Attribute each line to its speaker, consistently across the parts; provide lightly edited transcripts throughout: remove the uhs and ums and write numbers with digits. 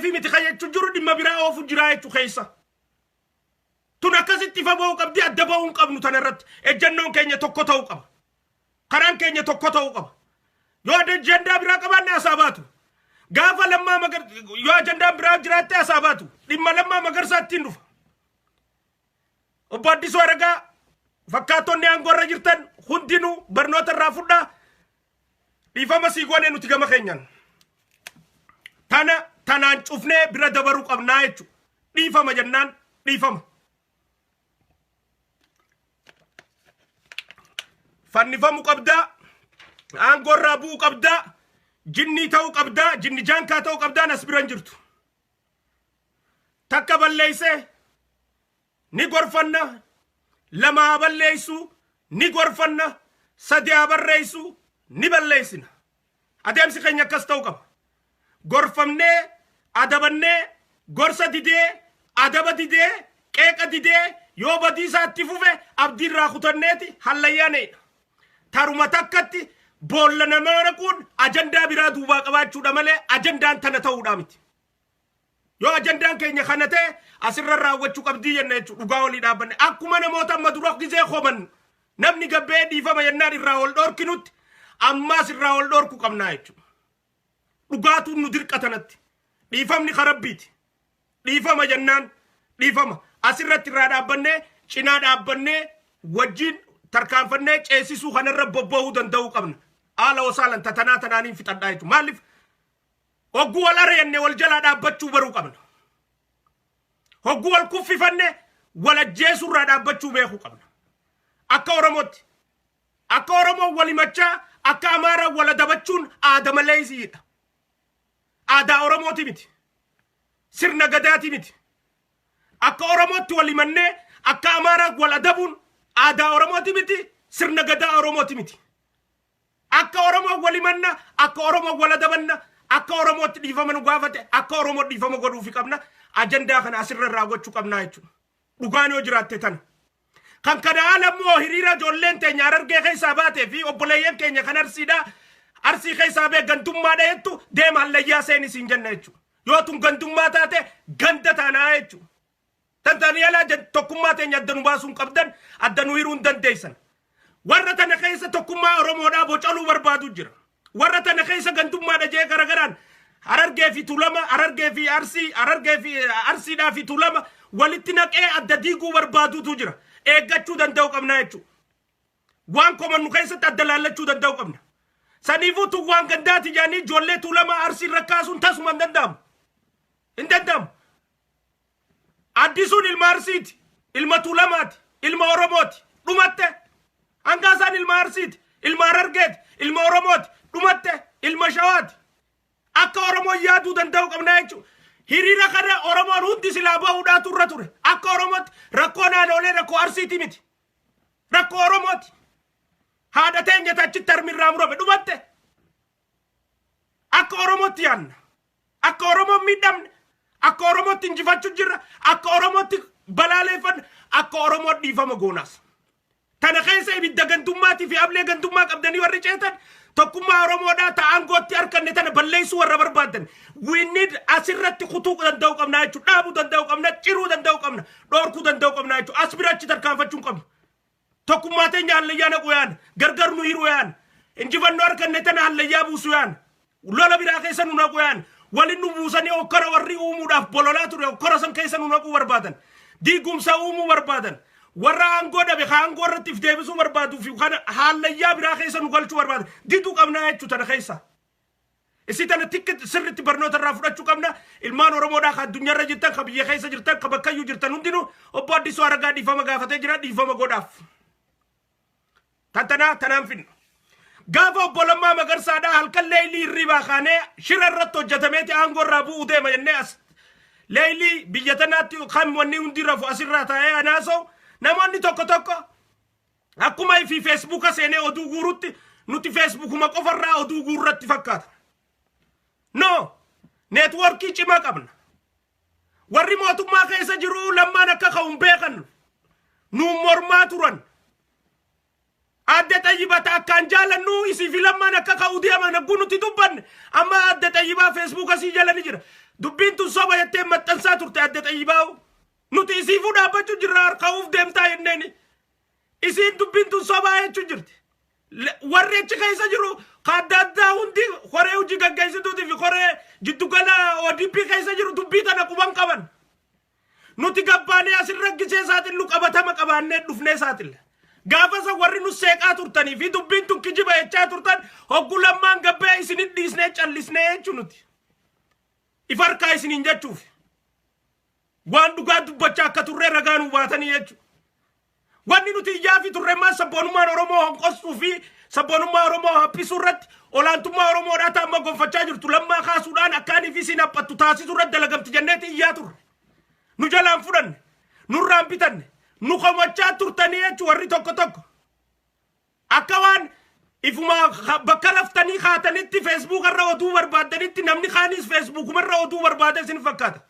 Speaker 1: fi miti kan jechuu jiru dhimma biraa oofu jira jechuu keessa. Tun akkasitti ifa ba'uu qabdi, adda ba'uu hin qabnu tana irratti. Ejjennoon keenya tokko ta'uu qaba. Karaan keenya tokko ta'uu qaba. Yoo ajandaa biraa qabaanne asaa baatu. Gaafa Lammaa Magar yoo ajandaan biraa jiraatte asaa baatu. Dhimma Lammaa Magarsaa ittiin dhufa. Obbo Addisuu Aragaa, fakkaattonni aangoo irra jirtan hundinuu barnoota irraa fudhaa. Dhiifama sii goone nuti gama keenyaan. Tana tanaan cufnee bira dabaruu qabnaa jechuudha. Dhiifama jennaan dhiifama. Fannifamu qabdaa. Aangoo irraa bu'uu qabdaa. Jinnii ta'uu qabdaa. Jinni jaankaa ta'uu qabdaa as bira hin jirtu. Takka balleessee ni gorfanna. Lama haa balleessu ni gorfanna. Sadi haa barreessu ni balleessina. Adeemsi keenya akkas ta'uu qaba. Gorfamnee, adabannee, gorsa didee, adaba didee, qeeqa didee, yoo badiisaa itti fufe abdii irraa kutanneeti hallayyaa needha. Taruma takkatti boolla nama naquun ajandaa biraa duubaa qabaachuudha malee ajandaan tana ta'uudhaa miti. Yoo ajandaan keenya kana ta'e asirra raawwachuu qabdii jenna jechuudha, dhugaa walii dhaabbanne. Akkuma namoota amma dura gizee homan namni gabbee dhiifama jennaan irraa ol dhorkinutti ammaas irraa ol dhorku qabnaa jechuudha. Dhugaatuun nu dirqa tanatti. Dhiifamni karabbiiti. Dhiifama jennaan dhiifama. Asirratti irraa dhaabbannee, cinaa dhaabbannee, wajjin tarkaanfannee ceesisuu kanarra bobba'uu danda'uu qabna. Haala osaalan tatanaa tanaaniin fixadhaa jechuudha. Maaliif hogguu wal ari'anne wal jalaa dhaabbachuu baruu qabna. Hogguu wal kuffifanne wal ajjeesuurraa dhaabbachuu beekuu qabna. Akka Oromootti. Akka Oromoo wal himachaa akka Amaaraa wal adabachuun aada maleesiidha. Aadaa Oromooti miti. Sirna gadaati miti. Akka Oromootti wal himannee akka Amaaraa wal adabuun aadaa Oromooti miti. Sirna gadaa Oromooti miti. Akka Oromoo wal himanna, akka Oromoo wal adabanna, akka Oromootti dhiifama nu gaafate, akka Oromoo dhiifama godhuufi qabna. Ajandaa kana asirra raawwachuu qabnaa jechuudha. Dhugaan yoo jiraatte tana. Kan kana haala immoo hiriira ijoolleen teenya Harargee keessaa baatee fi obboleeyyan keenya kan Arsiidhaa Arsii keessaa bee gandummaadha jettu, deema hallayyaa seeni siin jenna jechuudha. Yoo tun gandummaa taate ganda taanaa jechuudha. Tantaanii alaa tokkummaa teenya adda nu baasuu hin qabdan, adda nu hiruu hin dandeessan. Warra tana keessa tokkummaa Oromoodhaa bocaluu barbaadu jira. Warra tana keessa gandummaadha jee garagaraan Harargee fi Tuulama, Harargee fi Arsii, Harargee fi Arsiidhaa fi Tuulama walitti naqee adda diiguu barbaadutu jira. Eeggachuu danda'u qabna jechuudha. Waan komannu keessatti adda laallachuu danda'u qabna. Saniifuu tun waan gandaati jedhanii ijoollee Tuulamaa Arsii irra kaasuun tasuma hin danda'amu. Hin danda'amu. Addisuun ilma Arsiiti, ilma Tuulamaati, ilma Oromooti. Dhumatte. Hangaasaan ilma Arsiiti, ilma Harargeeti, ilma Oromooti. Dhumatte. Ilma Shawaati. Akka Oromoon yaaduu danda'u qabnaa jechuudha. Hiriira kana Oromoon hundi silaa bahuudhaatu irra ture. Akka Oromootti rakkoo naannolee rakkoo Arsiiti miti. Rakkoo Oromooti. Haadha teenya achitti harmi irraa murame, dhumatte. Akka Oromootti yaadna. Akka Oromoon miidhamne, akka Oromootti injifachuu jirra, akka Oromootti balaaleeffanna, akka Oromoon dhiifama goonaas. Tana keessa ibidda gandummaatii fi ablee gandummaa qabdanii warri ceetan tokkummaa Oromoodhaa ta aangootti harkanne tana balleessuu warra barbaadan. We need asirratti kutuu danda'uu qabna jechuudha. Dhaabuu danda'uu qabna, ciruu danda'uu qabna, dhoorkuu danda'uu qabna jechuudha. As bira achi tarkaanfachuu hin qabnu. Tokkummaa teenya hallayyaa naquu yaana. Gargar nu hiruu yaana. Injifannoo harkanne tana hallayyaa buusuu yaana. Lola biraa keessa nu naquu yaana. Walin nu buusanii hokkora warri uumuudhaaf bololaa ture hokkora san keessa nu naquu barbaadan. Diigumsa uumuu barbaadan. Warra aangoo dhabe ka aangoo irratti if deebisuu barbaaduu fi kana hallayyaa biraa keessa nu galchuu barbaadan. Diduu qabnaa jechuu tana keessa. Isi tana tikki sirriitti barnoota irraa fudhachuu qabna. Ilmaan Oromoodhaa ka addunyaarra jirtan, ka biyya keessa jirtan, ka bakkayyuu jirtan hundinuu obbo Addisuu Aragaa dhiifama gaafatee jira, dhiifama godhaaf. Tantanaa tanaan finna. Gaafa obbo Lammaa Magarsaadhaa halkan leeylii hirribaa kaanee shira irratti hojjetameeti aangoo irraa bu'uu deema jennee as leeylii biyya tanaatti kan wanni hundi rafu asirraa taa'ee anaasa'u namoonni tokko tokko akkuma ifii Feesbuuka seenee oduu guurutti nuti Feesbuukuma qofarraa oduu guurratti fakkaata. No, neetwoorkii cimaa qabna. Warri mootummaa keessa jiru Lammaan akka ka'u hin beekan. Nuun mormaa turan. Adde Xayyibaa ta akkaan jaalannu isii fi Lammaan akka ka'u deeman hagguu nuti dubbanne. Amma Adde Xayyibaa Feesbuuka sii jala ni jira. Dubbiin tun soba jettee maxxansaa turte adda Xayyibaa'u. Nuti isiifuu dhaabbachuu jirra, harka'uuf deemtaa jenneeni. Isiin dubbiin tun sobaa jechuu jirti. Warri achi keessa jiru ka adda addaa hundi, horee hojii gaggeessituutii fi horee jiddugala ODP keessa jiru, dubbii tana quban qaban. Nuti gabbaanee asirra gisee saaxillu qabatama qabaannee dhufnee saaxilla. Gaafa san warri nu seeqaa turtanii fi dubbiin tun kijiba jechaa turtan, hoggu Lammaan gabbee isinit dhiisnee callisnee jechuu nuti. Ifa harkaa isiniin jechuuf. Waan dhugaa dubbachaa akka turree ragaa nu baatanii jechuudha. Wanni nuti iyyaa fi turremmaan sabboonummaan Oromoo honqostuu fi sabboonummaa Oromoo haphisuu irratti, olaantummaa Oromoodhaa ta'amma gonfachaa jirtu Lammaa kaasuudhaan akkaanii fi isin haphattu taasisuu irratti dalagamti jenneeti iyyaa turre. Nu jalaan fudhanne, nurraan bitanne, nu komachaa turtanii jechuun warri tokko tokko. Akka waan ifuma bakka raftanii kaatanitti Facebook irra oduu barbaaddanitti, namni kaanis Facebookuma irra oduu barbaada isin fakkaata.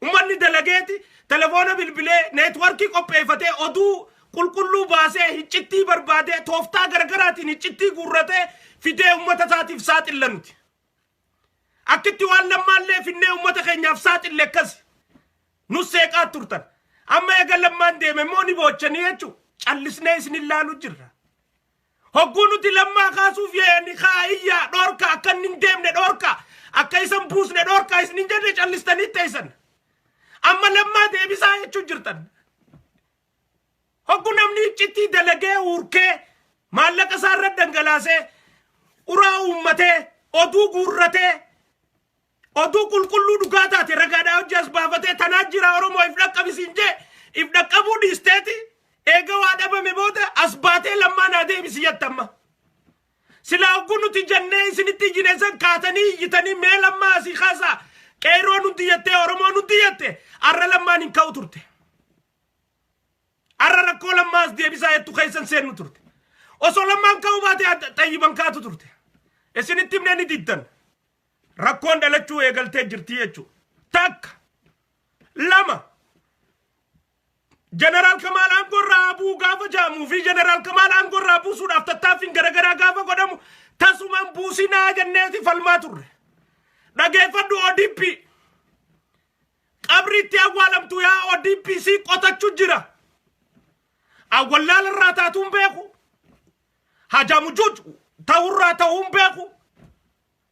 Speaker 1: Uummanni dalageeti telefoona bilbilee, networkii qopheeffatee, oduu qulqulluu baasee, hiccittii barbaadee, tooftaa garaagaraatiin hiccittii guurratee fidee uummata isaatiif saaxilla nuti. Akkitti waan Lammaallee finnee uummata keenyaaf saaxille akkas. Nus seeqaa turtan. Amma eega Lammaan deeme immoo ni boochanii jechuudha. Callisnee isin ilaalu jirra. Hogguu nuti Lammaa kaasuuf ni kaa iyyaa, dhoorka, akka inni hin deemne dhoorka, akka isan buusne dhoorka isin hin jenne, callistanii teessan. Amma Lammaa deebisaa jechuu jirtan. Hogguu namni iccittii dalagee, urkee, maallaqa isaa irra dhangalaasee, uraa uummatee, oduu guurratee, oduu qulqulluu dhugaa taate ragaadhaa hojii as baafatee, tanaa jira, Oromoo if dhaqqabisiin jee, if dhaqqabuu dhiisteeti eega waa dhabame booda as baatee Lammaa naa deebisi jettamma. Silaa hogguu nuti jennee isinitti iyyine san kaatanii iyyitanii, mee Lammaa asii kaasaa qeerroo nuti jettee, Oromoo nuti jette, arra Lammaan hin ka'u turte. Arra rakkoo Lammaa as deebisaa jettu keessan seennu turte. Osoo Lammaan ka'uu baate Xayyiban kaatu turte. Isinitti himnee ni diddan. Rakkoon dhalachuu eegaltee jirti jechuudha. Takka. Lama. Jeneraal Kamaal aangoo irraa bu'uu gaafa jaamuu fi Jeneraal Kamaal aangoo irraa buusuudhaaf tattaaffiin garaagaraa gaafa godhamu, tasumaan buusinaa jenneeti falmaa turre. Dhageeffadhu ODP. Qabri itti awwaalamtu yaa ODP si qotachuu jira. Awwallaala irraa taatuun beeku. Hajaamujuuj ta'urraa ta'uun beeku.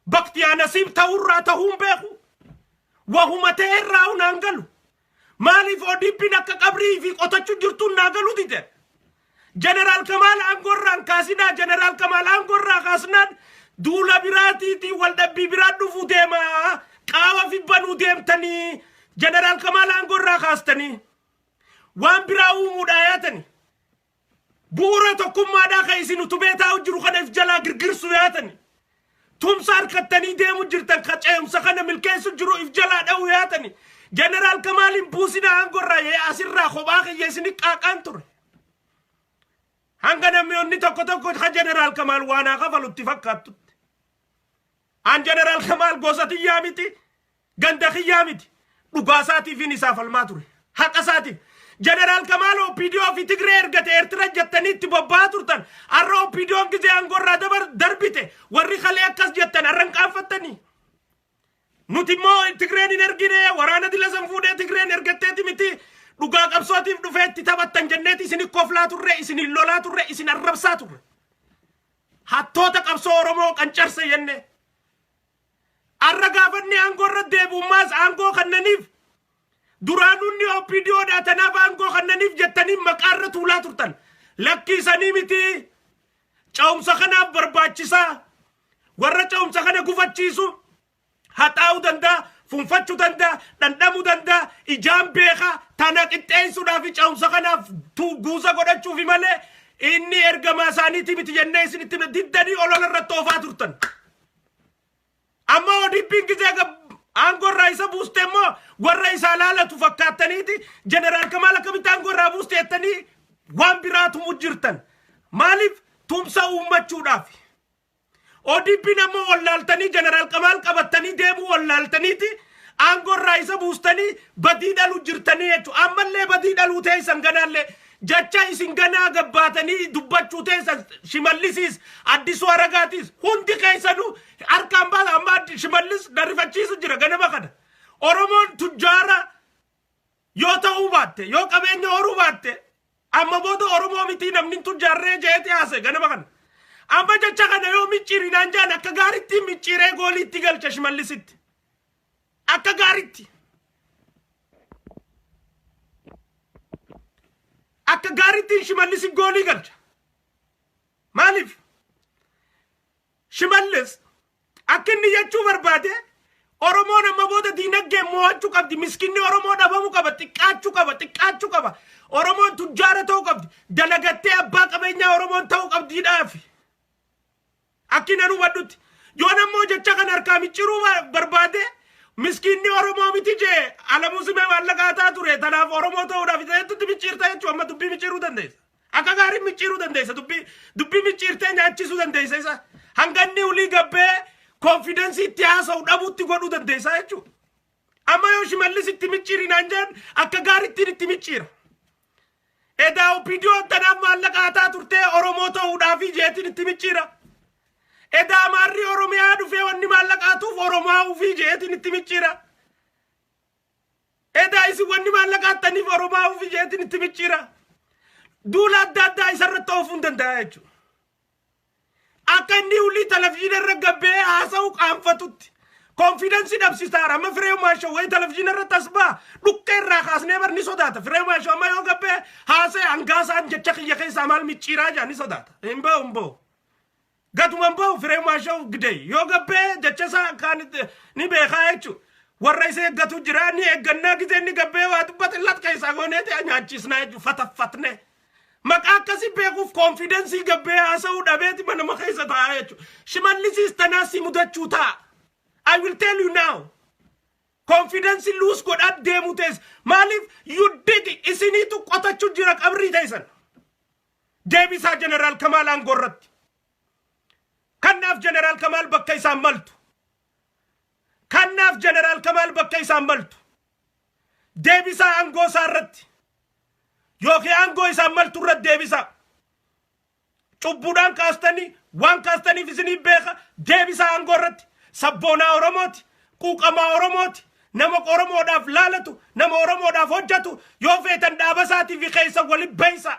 Speaker 1: Baktiyaa nasiib ta'urraa ta'uun beeku. Wahuma ta'e irraa naan galu. Maaliif ODP'n akka qabrii fi qotachuu jirtuun naa galu dide? Jeneraal Kamaal aangoo irraan kaasinaa, Jeneraal Kamaal aangoo irraa kaasnaan duula biraatiitii waldhabbii biraa dhufuu deema. Qaawa fi banuu deemtanii Jeneraal Kamaal aangoo irraa kaastanii waan biraa uumuudhaa yaatanii. Bu'uura tokkummaadhaa kan isin utubee taa'u jiru kana if jalaa girgirsu yaatani. Tumsa harkattanii deemu jirtan ka ce'umsa kana milkeessu jiru if jalaa dha'u yaatani. Jeneraal Kamaaliin buusina aangoo irraa yee asirraa kophaa kiyya isin qaaqaan ture. Hanga namoonni tokko tokko ka Jeneraal Kamaal waan haa kafalutti fakkaattutti. An Jeneraal Kamaal gosa tiyyaa miti, ganda kiyyaa miti. Dhugaa isaatiifin isaa falmaa ture. Haqa isaatiif. Jeneraal Kamaal OPDO fi Tigree ergate Eertira jettanii itti bobba'aa turtan. Har'a OPDOn gizee aangoo irraa darbite warri kalee akkas jettan har'a hin qaanfattanii. Nuti immoo Tigreen hin ergine, waraana dila san fuudhee Tigreen ergatteeti miti, dhugaa qabsootiif dhufee itti taphattan jenneeti isin koflaa turre, isin lolaa turre, isin arrabsaa turre. Hattoota qabsoo Oromoo qancarse jenne. Har'a gaafanni aangoo irra deebi'ummaas aangoo kannaniif duraanunni OPDOdha, tanaaf aangoo kannaniif jettanii maqaa irra tuulaa turtan. Lakkiisanii miti, ca'umsa kanaaf barbaachisaa, warra ca'umsa kana gufachiisu haxaa'uu danda'a, funfachuu danda'a, dhandhamuu danda'a, ijaan beekaa tana qixxeessuudhaaf ca'umsa kanaaf guusa godhachuufi malee inni ergamaa isaaniiti miti jennee isinitti diddanii olola irratti oofaa turtan. Amma ODP'n gizee aangoo irraa isa buuste immoo warra isaa laalatu fakkaattaniiti Jeneraal Kamaal akkamitti aangoo irraa buuste jettanii waan biraa tumu jirtan. Maaliif? Tumsa uummachuudhaaf. ODP'n ammoo wallaaltanii Jeneraal Kamaal qabattanii deemuu wallaaltaniiti aangoo irraa isa buustanii badii dhalu jirtanii jechuudha. Ammallee badii dhaluu teessan ganaallee Jecha isin ganaa gabbaatanii dubbachuu teessan, Shimallisiis Addisuu Aragaatiis hundi keessanuu harkaan baasa. Amma Shimallis darifachiisu jira ganama kana. Oromoon tujjaara yoo ta'uu baatte, yoo qabeenya horuu baatte, amma booda Oromoo miti namni tujjaarree jeeti haase ganama kana. Amma jecha kana yoo micciirinaan jaan, akka gaaritti micciiree gooliitti galcha Shimallisitti. Akka gaaritti. Akka gaaritti Shimallisi goolii galcha. Maaliif? Shimallis akka inni jechuu barbaade, Oromoon amma booda diinagdee mo'achuu qabdi. Miskinni Oromoo dhabamuu qaba. Xiqqaachuu qaba. Xiqqaachuu qaba. Oromoon tujjaara ta'uu qabdi. Dalagattee abbaa qabeenyaa Oromoon ta'uu qabdiidhaafi. Akki nan hubadhutti. Yoon ammoo jecha kana harkaa micciiruu barbaade, miskiinni Oromoo miti jee, Alamuu Simee maallaqaa taa ture. Tanaaf Oromoo ta'uudhaaf ta'etutti micciirta jechuun amma dubbii micciiruu dandeessa. Akka gaarii micciiruu dandeessa. Dubbii micciirtee nyaachisuu dandeessa isa. Hanga inni ulii gabbee confidence itti haasa'u dhabuutti godhuu dandeessa jechuudha. Amma yoo Shimallis itti micciirinaan jeen, akka gaariittiin itti micciira. Edaa OPDOn tanaaf maallaqa hataa turtee Oromoo ta'uudhaaf jeetiin itti micciira. Edaa Amaarri Oromiyaa dhufee wanni maallaqa hatuuf Oromoo ofii jeetiin itti micciira. Edaa isin wanni maallaqa hattaniif Oromoo ofii jeetiin itti micciira. Duula adda addaa isarratti oofuu hin danda'a jechuudha. Akka inni ulii televizyiina irra gabbee haasa'u qaanfatutti. Confidence dhabsiisaara. Amma Firee Maashoo wayi televizyiina irratti as ba'a. Dhukkee irraa kaasnee bar ni sodaata. Firee Maashoo amma yoo gabbee haasa'e, hangaasaan jecha kiyya keessaa maal micciiraa jaa ni sodaata. Hin ba'u, hin ba'u. Gaduma hin ba'u Firee Maashoo gidee. Yoo gabbee jecha isaa kaan ni beekaa jechuudha. Warra isa eeggatu jira, ni eeggannaa. Gizee inni gabbee waa dubbate lat keessaa gooneeti nyaachisnaa jechuudha. Fataffatne. Maqaa akkasii beekuuf confidence gabbee haasa'uu dhabeeti manama keessa taa'aa jechuudha. Shimallisiis tanaas si mudachuu ta'a. I will tell you now. Confidence lose godhaa deemuu teessa. Maaliif? You dig, isiniitu qotachuu jira qabrii teessan. Deebisaa Jeneraal Kamaal aangoo irratti. Kanaaf Jeneraal Kamaal bakka isaan maltu. Kanaaf Jeneraal Kamaal bakka isaan maltu. Deebisaa aangoo isaa irratti. Yookiin aangoo isaan maltu irratti deebisaa. Cubbuudhaan kaastanii waan kaastaniif isinii beeka, deebisaa aangoo irratti. Sabboonaa Oromooti. Quuqamaa Oromooti. Nama Oromoodhaaf laalatu, nama Oromoodhaaf hojjetu, yoo feetan dhaaba isaatii fi keessa walitti beeysa.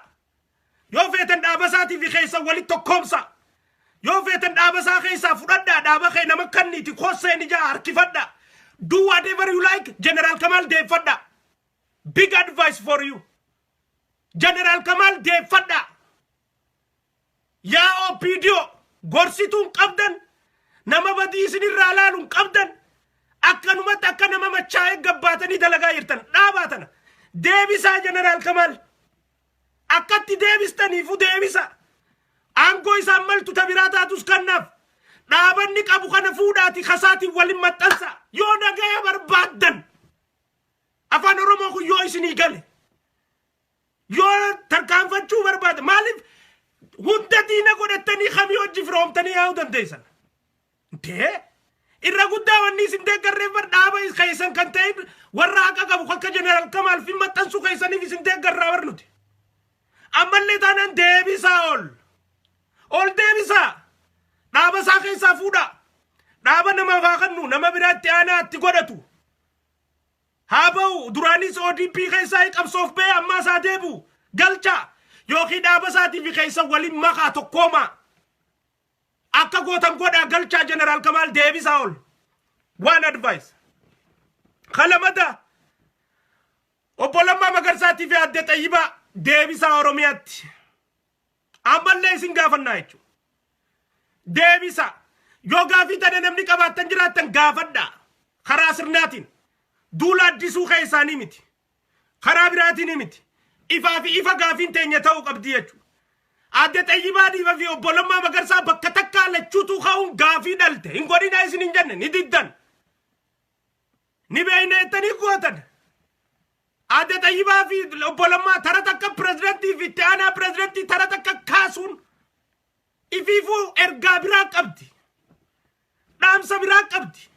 Speaker 1: Yoo feetan dhaaba isaatii fi keessa walitti tokkoomsa. Yoo feetan dhaaba isaa keessaa fudhadhaa, dhaaba kee nama kanniiti kosseen ijaa harkifadhaa. Do whatever you like, General Kamal deeffadhaa. Big advice for you. General Kamal deeffadhaa. Yaa OPDO, gorsituun qabdan, nama badii isinirraa laaluun qabdan, akkanumatti akka nama machaa'ee gabbaatanii dalagaa jirtan dhaabaa tana. Deebisaa Jeneraal Kamaal. Akkatti deebistaniifu deebisa. Aangoo isaan maltu ta biraa taatus kannaaf. Dhaabanni qabu kana fuudhaati kasaatiin waliin maxxansa. Yoo nagaya barbaaddan. Afaan Oromoo kun yoo isinii gale. Yoo tarkaanfachuu barbaada, maaliif hunda diina godhattanii kamii hojii firoomtanii yaa'uu dandeessan? Dee irra guddaa wanni isin deeggarreef bar dhaaba keessan kan ta'e warra haqa qabu akka Jeneraal Kamaal fi maxxansuu keessaniif isin deeggarraa bar nuti. Ammallee taanaan deebisaa ol. Ol deebisaa. Dhaaba isaa keessaa fuudhaa. Dhaaba namaaf haa kennu, nama biraatti aanaa itti godhatu. Haa ba'u, duraanis ODP keessaa qabsoof ba'e, ammaa isaa deebi'u galcha yookiin dhaaba isaatii fi keessa waliin makaa tokkooma. Akka gootan godhaa, galchaa Jeneraal Kamaal, deebisaa ol. One advice. Kalamata obbo Lammaa Magarsaatii fi Aadde Xayyibaa deebisaa Oromiyaatti. Ammallee isin gaafannaa jechuudha. Deebisa. Yoo gaafii tana namni qabaattan jiraattan gaafadhaa. Karaa sirnaatiin. Duula addisuu keessaanii miti. Karaa biraatiin miti. Ifaa fi ifa gaafiin teenya ta'uu qabdi jechuudha. Aadde Xayyibaa Dhiiba fi obbo Lammaa Magarsaa bakka takkaa lachuutu ka'uun gaafii dhalte. Hin godhinaa isin hin jenne, ni diddan. Ni beeyna jettanii gootan. Aadde Xayyibaa fi obbo Lammaa tara takka pirezidantii fi itti aanaa pirezidantii tara takka kaasuun ifiifuu ergaa biraa qabdi. Dhaamsa biraa qabdi.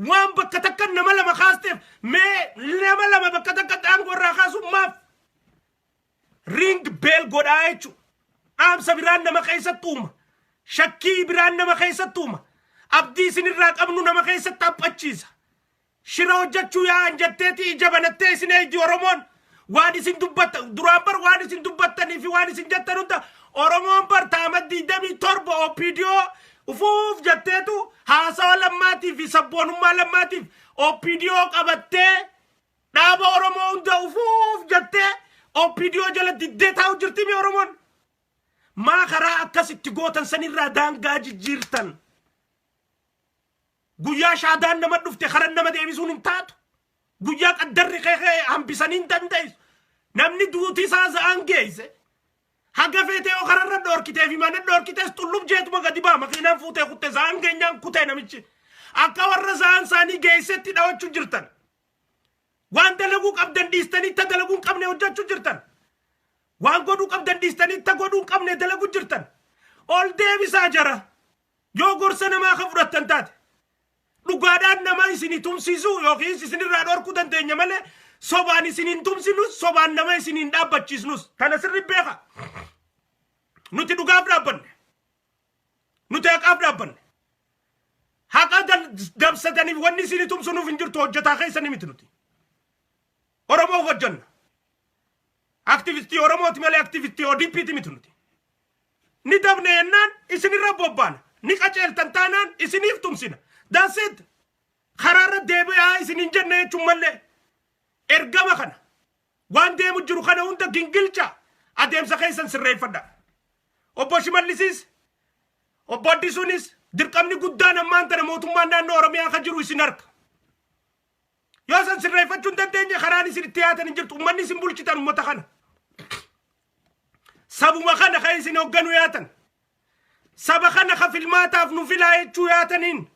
Speaker 1: Waan bakka takka nama lama kaasteef, mee nama lama bakka takka aangoo irraa kaasuun maaf? Ring bell godhaa jechuudha. Dhaamsa biraan nama keessatti uuma. Shakkii biraan nama keessatti uuma. Abdii isinirraa qabnu nama keessatti haphachiisa. Shira hojjechuu yaa'an jetteeti ija banattee isin eegdi Oromoon. Waan isin dubbattan duraan bar, waan isin dubbattanii fi waan isin jettan hunda Oromoon bar taama 27 OPDO ufuuf jetteetu haasawa Lammaatii fi sabboonummaa Lammaatiif OPDO qabattee, dhaaba Oromoo hunda ufuuf jettee OPDO jala diddee taa'u jirti mi Oromoon. Maa karaa akkasitti gootan sanirraa daangaa jijjiirtan? Guyyaa shaadaan nama dhufte karan nama deebisuun hin taatu. Guyyaa qaddarri kee hambisanii hin dandeessu. Namni duuti isaa za'aan geesse. Haga feetee yoo kararra dhoorkitee fi mana dhoorkitees xullub jeetuma gadi ba'a, makiinaan fuutee kutte, za'aan geenyaan kutee namichi. Akka warra za'aan isaanii geessetti dhawachuu jirtan. Waan dalaguu qabdan dhiistanii ta dalaguu hin qabne hojjechuu jirtan. Waan godhuu qabdan dhiistanii ta godhuu hin qabne dalaguu jirtan. Ol deebisaa jara. Yoo gorsa namaa kan fudhattan taate. Dhugaadhaan nama isinii tumsiisuu yookiin isinirraa dhorkuu dandeenya malee sobaan isin hin tumsinus, sobaan nama isin hin dhaabbachiisnus. Kana sirri beeka. Nuti dhugaaf dhaabbanne. Nuti haqaaf dhaabbanne. Haqa dabsataniif wanni isin tumsunuuf hin jirtu, hojjetaa keessanii miti nuti. Oromoof hojjenna. Aktivistii Oromooti malee aktivistii ODP'ti miti nuti. Ni dabne jennaan isinirra bobbaana. Ni qaceeltan taanaan isiniif tumsina. That's it. Karaarra deebi'aa isin hin jenne jechuun mallee. Ergama kana. Waan deemu jiru kana hunda gingilcha, adeemsa keessan sirreeffadha. Obbo Shimallisiis, Obbo Addisuunis, dirqamni guddaan ammaan tana mootummaan naannoo Oromiyaa kan jiru isin harka. Yoo san sirreeffachuu hin dandeenye, karaan isin itti yaatan hin jirtu. Uummanni isin bulchitan uummata kana. Sabuma kana kan isin hoogganu yaatan. Saba kana ka filmaataaf nu filaa jechuu yaataniin.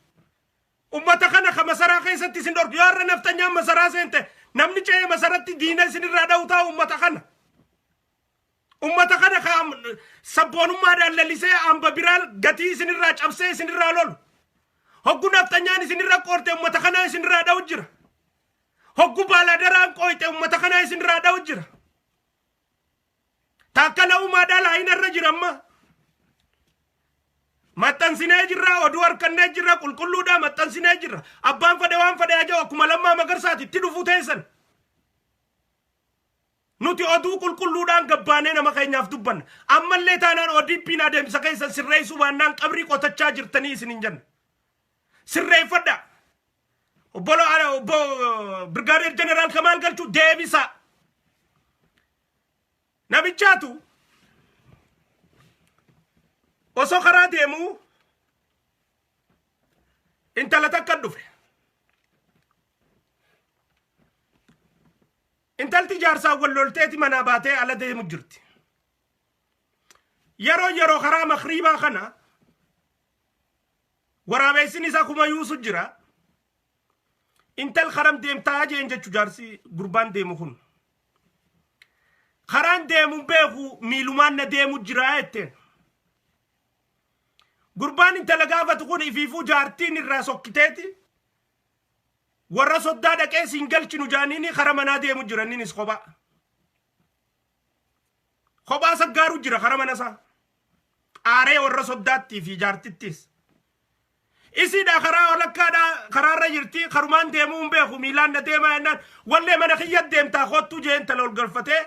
Speaker 1: Ummata kana ka masaraa keessatti isin dhorku. Yoo har'a naftanyaan masaraa seente, namni ce'ee masaratti diina isinirraa dha'u taa'u ummata kana. Ummata kana ka sabboonummaadhaan lalisee hamba biraa gatii isinirraa cabsee isinirraa lolu. Hoggu naftanyaan isinirra qoorte, ummata kanaa isinirraa dha'u jira. Hoggu baaladaraan qooyte, ummata kanaa isinirraa dha'u jira. Taakkala Uumaadhaa laayinarra jira amma. Maxxansinee jirra, oduu harkannee jirra, qulqulluudha maxxansinee jirra. Abbaan fedhe waan fedhe aja'u, akkuma Lammaa Magarsaati itti dhufuu teessan. Nuti oduu qulqulluudhaan gabbaanee nama keenyaaf dubbanna. Ammallee taanaan ODP'n adeemsa keessan sirreessuu baannaan qabrii qotachaa jirtanii isin hin jenna. Sirreeffadha. Obbo Birgaadeer Jeneraal Kamaal Galchuu deebisaa. Namichaatu osoo karaa deemuu intala takka dhufe. Intalti jaarsaan wal lolteeti manaa baatee ala deemu jirti. Yeroo yeroo karaa makriibaa kana waraabessin isaa kuma yuusu jira. Intal karam deemtaa jeen jechu jaarsi gurbaan deemu kun. Karaan deemu beeku, miilumaan na deemu jira jetteen. Gurbaan intala gaafatu kun ifiifuu jaartiin irraa sokkiteeti. Warra soddaa dhaqee siin galchinu jaaniini kara manaa deemu jira, inninis kophaa. Kophaa saggaaru jira kara mana isaa. Aaree warra soddaattii fi jaartittis. Isiidha karaa walakkaadha karaarra jirti, karumaan deemuu hin beeku, miilaan na deemaa jennaan, wallee mana kiyya deemtaa kottuu jee intala ol galfatee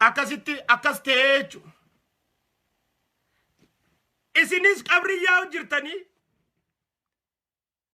Speaker 1: akkasitti akkas ta'ee jechuudha. Isinis qabrii yaa'u jirtanii.